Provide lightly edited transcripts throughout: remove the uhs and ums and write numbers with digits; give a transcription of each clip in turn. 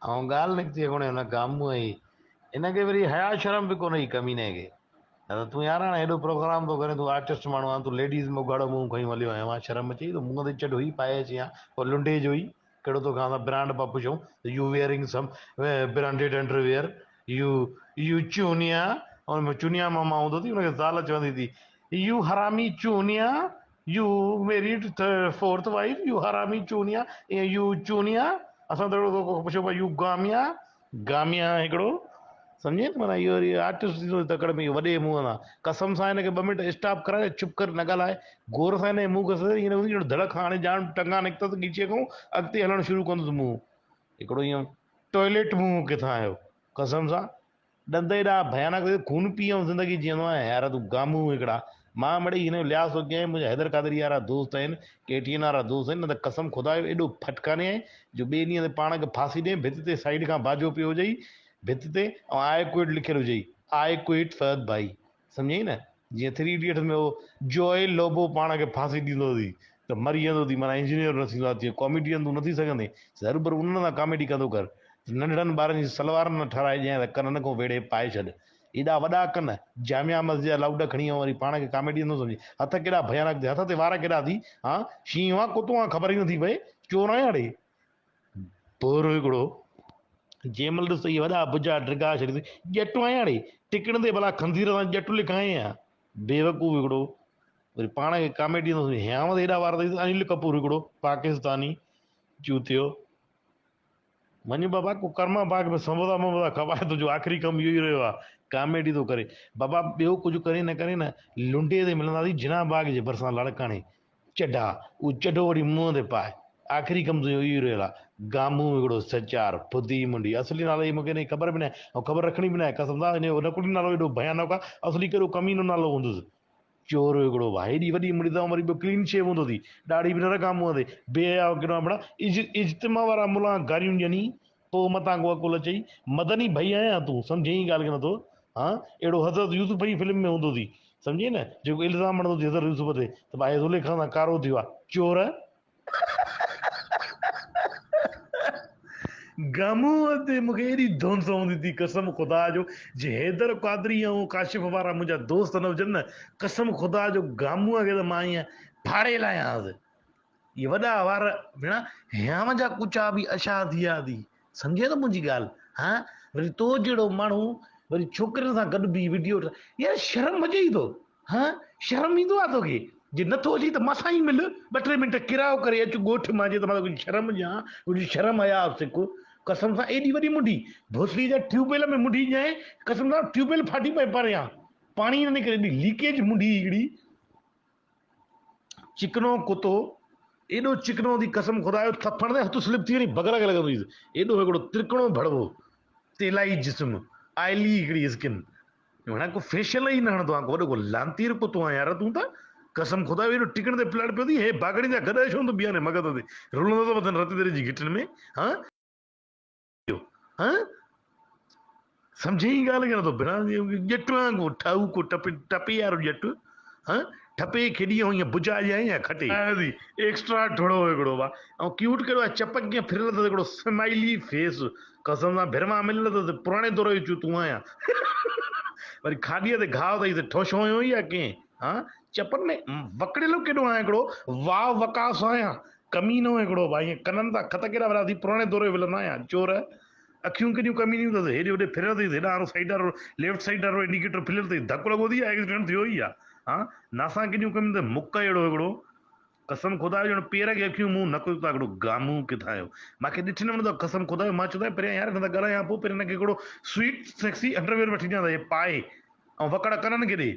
ائون ڳالهه نڪتي ڪونهي هن گامونء جي. هن کي وري حياء شرم به ڪونهي هي ڪميني کي. نه ته تون يار هاڻي هيڏو پروگرام ٿو ڪرين تون آرٽسٽ ماڻهو آن تون ليڊيز ۾ اگهاڙو منهن کنيون هليو آيو آن شرم اچئي ٿو منهن تي چڍ هئي پائي اچين ها پوء لنڊي جو ئي ڪهڙو توکان اسان برانڊ پيا پڇون ته you wearing some branded underwear you you چونيا ان ۾ چونيا ماما هوندو ٿي ان کي زال چوندي ٿي يو حرامي چونيا you married fourth wife you حرامي چونيا يو چونيا اسان ته اهڙو پڇيو پيا يو گاميا گاميا هڪڙو سمجهين ته معنيٰ اهو وري آرٽسٽ ٿيندو تڪڙ ۾ اهو وڏي منهن سان قسم سان هن کي ٻه منٽ اسٽاپ ڪرائي چپ ڪر نه ڳالهائي غور سان هن جي منهن کي سڌي ائين لڳندو ڄڻ ڌڙ کان هاڻي ڄاڻ ٽنگا نڪتس ڳچيء کان اڳتي هلڻ شروع ڪندس منهن هڪڙو ائين ٽوائليٽ منهن ڪٿان آيو قسم سان ڏند ايڏا ڀيانڪ اٿئي خون پي آئون زندگي جيئندو آهيان يار تون گامون هڪڙا مان مڙئي هن جو لحاظ ٿو ڪيان منهنجا حيدر قادري وارا دوست آهن ڪي ٽي اين وارا دوست آهن نه ته قسم خدا جو ايڏو ڦٽڪاني آهي جو ٻئي ڏينهن تي پاڻ کي ڦاسي ڏئين ڀت تي سائيڊ کان باجو پيو هجئي ڀت تي ۽ آء ڪوئٽ لکيل هجئي آء ڪوئٽ فهد ڀائي سمجهئي نه جيئن ٿري ايڊيٽس ۾ هو جوئي لوبو پاڻ کي ڦاسي ڏيندو ٿي ته مري ويندو ٿي معنيٰ انجنيئر نه ٿيندو آهي تيئن ڪاميڊين تون نه ٿي سگهندين هروڀرو انهن سان ڪاميڊي ڪندو ڪر ننڍڙن ٻارن جي سلوار نه ٺهرائي ڏيانء ته ڪنن کان ويڙهي پائي ڇڏ. ايڏا وڏا ڪن، جامع مسجد جا لائوڊ کڻي ۽ وري پاڻ کي ڪاميڊين ٿو سمجهين. هٿ ڪيڏا ڀيانڪ ٿي، هٿ تي وار ڪيڏا ٿي، هان؟ شينهن آن ڪتو آن خبر ئي نٿي پئي. چور آهيان اڙي. ڀورو هڪڙو. جنهن مهل ڏس ته اهي وڏا بجا ڊگها ڇڏي ٿي. ڄٽ آهيان اڙي. ٽڪڻ تي ڀلا خنزير سان ڄٽ لکائين ها. بيوقوف هڪڙو. وري پاڻ کي ڪاميڊين ٿو سمجهين. هيانء تي ايڏا وار اٿئي ته انيل ڪپور هڪڙو پاڪستاني چوتيو. وڃ بابا ڪو ڪرما باغ ۾ سمبوسا ممبوسا کپائي تنهنجو آخري ڪم اهو ئي رهيو آ ڪاميڊي ٿو ڪري بابا ٻيو ڪجهه ڪرين نه ڪرين نه لنڊي تي ملنداسين جناح باغ جي ڀرسان لاڙڪاڻي چڍا اهو چڍو وٺي منهن تي پاء آخري ڪم تنهنجو اهو ئي رهيل آ گامون هڪڙو سچار ڦدي منڊي اصلي نالو جي مونکي هن جي خبر به ناهي ۽ خبر رکڻي به ناهي قسم سان هن جو نقلي نالو ايڏو ڀيانڪ آ اصلي ڪيڏو ڪمينو نالو هوندس چور هڪڙو ڀاء هيڏي وڏي مڙي اٿم وري ٻيو ڪلين شيو هوندو ٿي ڏاڙهي به نه رکان منهن تي بي حياء ڪنو آهيان ڀڻا اجتماع وارا ملان گاريون ڏيني پوء متان ڪو عقل اچئي مدني ڀئي آهيان تون سمجهين ئي ڳالهه کي نٿو ها اهڙو حضرت يوسف ئي فلم ۾ هوندو ٿي سمجهين نه جيڪو الزام هڻندو ٿي حضرت يوسف تي ته ڀائي زليخا سان ڪارو ٿيو آهي چور گامونء تي مون کي ايڏي ڌونس هوندي ٿي قسم خدا جو جي حيدر قادري ۽ ڪاشف وارا منهنجا دوست نه هجن نه قسم خدا جو گامونء کي ته مان ائين ڦاڙي لاهيانس. اهي وڏا وار ڀيڻا هيانء جا ڪچا به اشا ٿي ويا ٿي سمجهين ٿو منهنجي ڳالهه ها وري تو جهڙو ماڻهو وري ڇوڪرين سان گڏ بيهي وڊيو يار شرم اچئي ٿو ها شرم ايندو آ توکي جي نٿو اچي ته مان سان ئي مل ٻه ٽي منٽ ڪرايو ڪري اچ ڳوٺ مان جي ته مان توکي شرم ڏيان ڪجهه شرم حياء سک قسم سان ايڏي وڏي منڍي ڀوسڙي جا ٽيوب ويل ۾ منڍي ڄائين قسم سان ٽيوب ويل ڦاٽي پئي پريان پاڻي نه نڪري ايڏي ليڪيج منڍي هڪڙي چڪنو ڪتو ايڏو چڪنو ٿي قسم خدا جو ٿڦڻ تي هٿ سلپ ٿي وڃي بغل کي لڳندو هيس ايڏو هڪڙو ترڪڻو ڀڙوو تيلائي جسم آئلي هڪڙي اسڪن هڻ ڪو فيشل ئي نه هڻندو آهان ڪو وڏو ڪو لانتير ڪتو آهين يار تون ته قسم خدا جو ايڏو ٽڪڻ تي پلاڙ پيو اٿئي هي باگڙين جا گڏهه ڇو نٿو بيهارين مغز تي رلندو ٿو وتين رتي دري جي گهٽين ۾ ها ها سمجهين ئي ڳالهه کي نٿو بنا ڄٽ آهان ڪو ٺاهو ڪو ٽپي ٽپي وارو ڄٽ ها ٺپي کيڏي ۽ ائين بجا ڄائين يا کٽي. ايڪسٽرا ٺڙو هڪڙو وا ۽ ڪيوٽ ڪهڙو آهي چپ ڪيئن ڦريل اٿس هڪڙو سمائلي فيس قسم سان ڀر مان مليل اٿس پراڻي دور جو چوتون آهيان وري کاڏيء تي گهاء اٿئي ته ٺوشو هنيو يا ڪنهن ها چپن ۾ وڪڙيل ڪيڏو آهيان هڪڙو واء وقاص آهيان ڪمينو هڪڙو وا ائين ڪنن تان خط ڪيڏا ورا ٿي پراڻي دور جو ولن آهيان چور اکيون ڪيڏيون ڪمينيون اٿس هيڏي هوڏي ڦريل اٿئي هيڏانهن وارو سائيڊ وارو ليفٽ سائيڊ وارو انڊيڪيٽر ڦريل اٿئي ڌڪ لڳو اٿئي يا ايڪسيڊنٽ ٿيو ئي آ ها ناسان ڪيڏيون ڪمينيون اٿئي مڪ اهڙو هڪڙو قسم خدا جو ڄڻ پير کي اکيون منهن نڪ اتان هڪڙو گامون ڪٿان آيو مانکي ڏٺي نه وڻندو آ قسم خدا جو مان چوندو آهيان پريان يار هن سان ڳالهايان پوء پريان هن کي هڪڙو سوئيٽ سيڪسي انڊرويئر وٺي ڏيان ته هي پائي ۽ وڪڙ ڪنن کي ڏي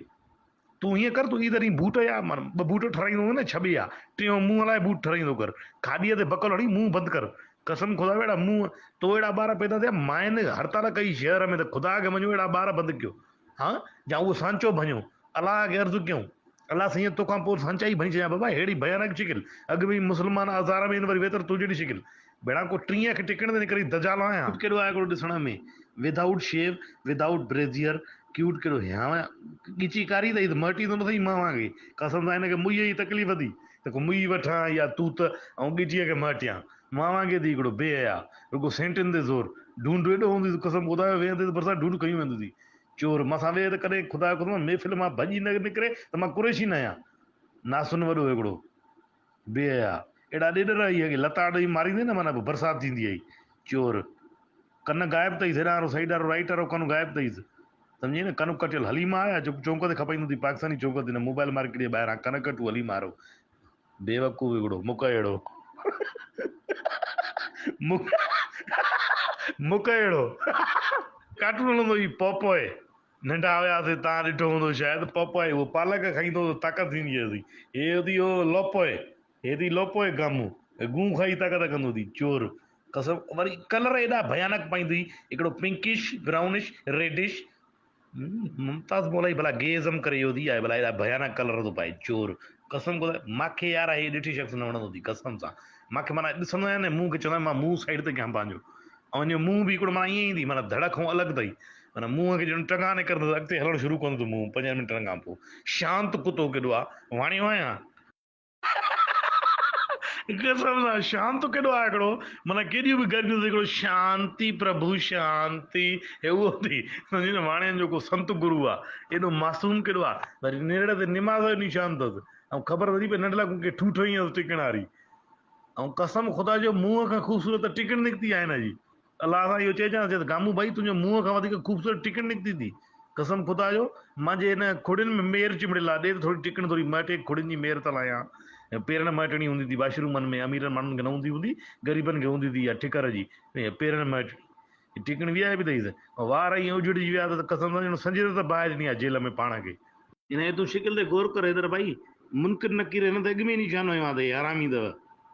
تون هيئن ڪر، تون عيد ڏينهن بوٽ يا معنيٰ ٻه بوٽ ٺھرائيندو هوندين نه ڇٻي يا ٽيون منهن لاء بوٽ ٺھرائيندو ڪر. کاڏيء تي بڪل هڻي منهن بند ڪر. قسم خدا جو اهڙا منهن تو اهڙا ٻار پيدا ٿيا ماين هڙتال ڪئي شهر ۾ ته خدا کي مڃو اهڙا ٻار بند ڪيو ها جا اهو سانچو ڀڃو الله کي عرض ڪيون الله سائين توکان پوء سانچا ئي ڀڃي ڇڏيان بابا ههڙي ڀيانڪ شڪل اڳ ۾ ئي مسلمان آزار ۾ آهن وري ويتر تو جهڙي شڪل ڀيڻا ڪو ٽين اک ٽڪڻ تي نڪري دجال آهيان. ڪيوٽ ڪيڏو آهي هڪڙو ڏسڻ ۾ without shave without brassiere cute ڪيڏو هيانء ڳچي ڪاري اٿئي ته مهٽيندو نه اٿئي مان وانگي قسم سان هن کي مئي جي تڪليف ٿي ته ڪو مئي وٺان يا توت ۽ ڳچيء کي مهٽيان مان وانگي ٿي هڪڙو بي حيا رڳو سينٽن تي زور ڍونڍ ايڏو هوندي هيس قسم خدا جو ويهندي ته ڀرسان ڍونڍ کنيون ويندي هئي چور مان سان ويهه ته ڪڏهن خدا جو قسم محفل مان ڀڄي نه نڪري ته مان قريشي نه آهيان ناسن وڏو هڪڙو بي حيا اهڙا ڏيڏر هئي اڳي لتاڙ ڏئي ماريندي نه معنيٰ پوء برسات ٿيندي هئي چور ڪن غائب اٿئيس هيڏانهن وارو سائيڊ وارو رائيٽ وارو ڪن غائب اٿئيس سمجهي نه ڪن ڪٽيل حليم آيا جيڪو چونڪ تي کپائيندو اٿئي پاڪستاني چونڪ تي نه موبائل مارڪيٽ جي ٻاهران ڪن ڪٽو حليم وارو بيوقوف هڪڙو مڪ اهڙو مڪ اهڙو ڪارٽون هلندو هي پوپوئي ننڍا هياسي تان ڏٺو هوندو شايد پوپوئي اهو پالڪ کائيندو هو طاقت ٿيندي هئس هي ٿي اهو لوپوئي هي ٿي لوپوئي گامون گون کائي طاقت ڪندو ٿي چور قسم وري ڪلر ايڏا ڀيانڪ پائيندو هي هڪڙو پنڪش برائونش ريڊش ممتاز مولائي ڀلا گي ازم ڪري ويو ٿي آهي ڀلا ايڏا ڀيانڪ ڪلر ٿو پائي چور قسم خدا ماکي يار هي ڏٺي شخص نه وڻندو ٿي قسم سان ماکي معنيٰ ڏسندو آهيان نه منهن کي چوندو آهيان مان منهن سائيڊ تي ڪيان پنهنجو ۽ ان جو منهن به هڪڙو معنيٰ ائين ئي ٿي معنيٰ ڌڙ کان الڳ اٿئي معنيٰ منهن کي ڄڻ ٽنگا نڪرندس اڳتي هلڻ شروع ڪندو منهن پنجن منٽن کان پوء شانت ڪتو ڪيڏو آ واڻيو آهيان قسم سان شانت ڪيڏو آهي هڪڙو معنيٰ ڪيڏيون به گرميون هڪڙو شانتي پرڀو شانتي هي اهو ٿي سمجهي نه واڻين جو ڪو سنت گرو آ ايڏو معصوم ڪيڏو آ وري نرڙ تي نماز جو نشان اٿس ۽ خبر ٿي پئي ننڍلا ڪو ٺوٺ هنئي اٿس ٽڪڻ واري ۽ قسم خدا جو منهن کان خوبصورت ٽڪڻ نڪتي آهي هن جي الله سان اهو چئجان ته گامون ڀائي تنهنجو منهن کان وڌيڪ خوبصورت ٽڪڻ نڪتي ٿي. قسم خدا جو مانجي هن کڙين ۾ مير چنبڙيل آ ڏي ته ٿوري ٽڪڻ ٿوري مهٽي کڙين جي مير ته لاهيان. پيرن مهٽڻي هوندي ٿي باشرومن ۾ اميرن ماڻهن کي نه هوندي هوندي غريبن کي هوندي ٿي اها ٺڪر جي پيرن مهٽڻي. هي ٽڪڻ وي آء پي اٿئيس. وار ائين اجڙجي ويا اٿس قسم سان ڄڻ سنجيده ته باهه ڏني آ جيل ۾ پاڻ کي. هن جي تون شڪل تي غور ڪر حيدر ڀائي منڪر نڪير هن ته اڳ ۾ ئي نشان هنيو آ ته هي حرامي اٿو.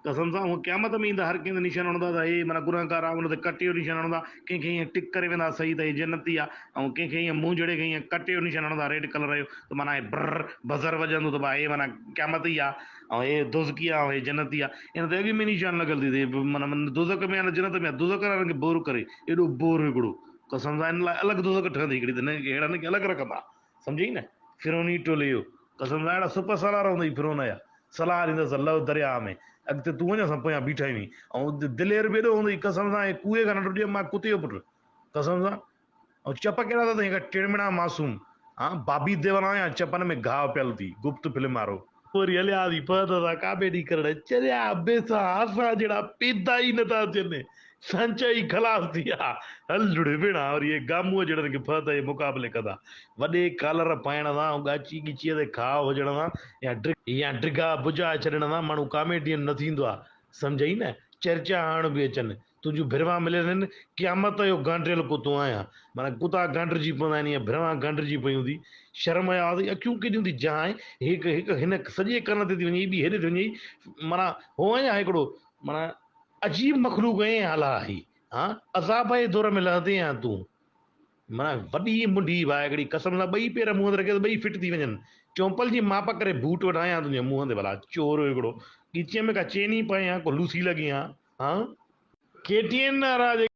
قسم سان هونء قيامت ۾ ايندا هر ڪنهن تي نشان هڻندا ته هي معنيٰ گنهگار آ ان تي ڪٽي جو نشان هڻندا ڪنهن کي ائين ٽڪ ڪري ويندا صحيح ته هي جنتي آ ۽ ڪنهن کي ائين منهن جهڙي کي ائين ڪٽي جو نشان هڻندا ريڊ ڪلر جو ته معنيٰ هي برر بزر وڄندو ته ڀاء هي معنيٰ قيامتي آ ۽ هي دوزخي آ ۽ هي جنتي آ ان تي اڳ ۾ نشان لڳل ٿي ٿئي معنيٰ دوزخ ۾ آ نه جنت ۾ آ دوزخ وارن کي بور ڪري ايڏو بور هڪڙو قسم سان ان لاء الڳ دوزخ ٺهندي هڪڙي ته هن کي اهڙن کي الڳ رکندا سمجهئي نه فرعوني ٽولي جو قسم سان اهڙا سپه سالار هوندئي فرعون جا صلاح ڏيندس لهه درياهه ۾ اڳتي تون وڃ اسان پويان بيٺا آهيون ۽ دلير به ايڏو هوندئي قسم سان هي ڪوئي کان ننڍو ڏي مان ڪتي جو پٽ قسم سان ۽ چپ ڪهڙا اٿس هڪ ٽڙمڙا معصوم ها بابي ديوان آهيان چپن ۾ گاهه پيل ٿي گپت فلم وارو. وري هلياسين فهد سان ڪاميڊي ڪرڻ چريا بيسا اسان جهڙا پيدا ئي نٿا ٿين سانچا ئي خلاص ٿي ويا هل جڙي ڀيڻا وري اهي گامونء جهڙن کي فهد جي مقابلي ڪندا وڏي ڪالر پائڻ سان ۽ ڳاچي ڳچيء تي کاء هجڻ سان يا يا ڊگها بجا ڇڏڻ سان ماڻهو ڪاميڊين نه ٿيندو آ سمجهئي نه چرچا هڻڻ به اچن تنهنجون ڀروان مليل آهن قيامت جو گانڊريل ڪتو آهيان معنيٰ ڪتا گانڊرجي پوندا آهن ائين ڀروان گانڊرجي پيون ٿي شرم جو آواز اکيون ڪيڏيون ٿي جهانء هڪ هڪ هن سڄي ڪن تي ٿي وڃي ٻي هيڏي ٿي وڃي معنيٰ هو آهيان هڪڙو معنيٰ عجيب مخلوق ائين حال آهي ها عذاب جي دور ۾ لهندين ها تون معنيٰ وڏي منڍي ڀاء هڪڙي قسم سان ٻئي پير منهن تي رکي ته ٻئي فٽ ٿي وڃن چونپل جي ماپ ڪري بوٽ وڍايان تنهنجي منهن تي ڀلا چور هڪڙو ڳچيء ۾ ڪا چين ئي پائين ها ڪو لوسي لڳين ها ها ڪي ٽي اين وارا جيڪي.